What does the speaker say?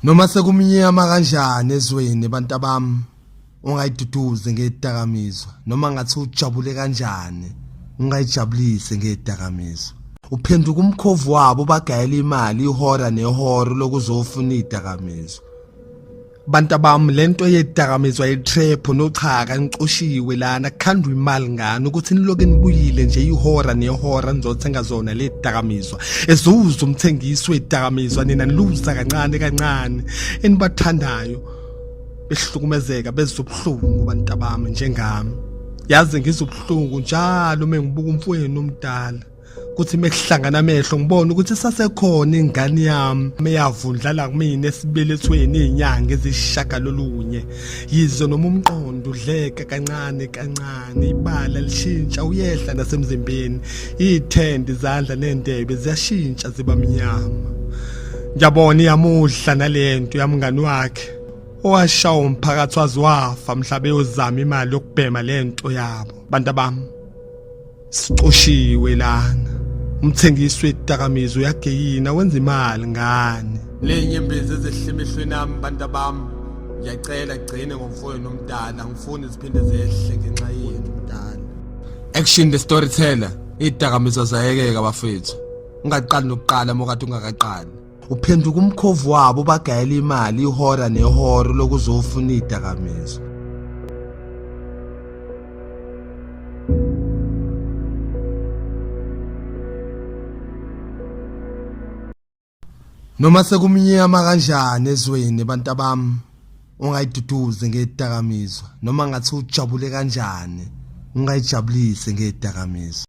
Noma sekumnyama kanjani ezweni bantabami, ungayiduduzi ngedakamizwa, noma ngathi ujabule kanjani, ungayijabulisi ngedakamizwa. Uphenduka umkhovu wabo, bagayela imali ihora nehora lokuzofuna idakamizwa. Bantu bami, lento yedakamizwa yetrap nochaka nicoshiwe lana, kukhandwa imali ngani ukuthi niloke nibuyile nje ihora nehora nizothenga zona le dakamizwa. Ezuza umthengisi wedakamizwa, nina niluza kancane kancane. Enibathandayo behlukumezeka, bezwa ubuhlungu bantu bami njengami. Yazi ngizwa ubuhlungu njalo uma ngibuka umfowenu omdala, kuthi mekuhlangana amehlo ngibone ukuthi sasekhona ingane yami eyavundlala kumina esibelethweni izinyanga ezisishagalolunye. Yize noma umqondo udleka kancane kancane, ibala lishintsha, uyehla nasemzimbeni, iy'thende izandla nendebe ziyashintsha ziba mnyama. Ngiyabona iyamudla nalento yamngani wakhe owashawa umphakathi waze wafa mhla beyozama imali yokubhema lento yabo. Bantu bami, sicoshiwe lana, umthengisi wedakamizwa uyageyina, wenza imali ngani. Le nyembezi ezehla emehlweni ami bantu bami, ngiyacela gcine ngomfowenu omdala, ngifuni ziphinde zehle ngenxa yenu mdala. Action the storyteller. Idakamizwa zayekeka bafethu, ungaqali nokuqala mokade ungakaqali. Uphenduka umkhovu wabo, bagayela imali ihora nehora lokuzofuna idakamizwa. Noma sekumnyama kanjani ezweni bantabami, ungayiduduzi ngedakamizwa, noma ngathi ujabule kanjani, ungayijabulisi ngedakamizwa.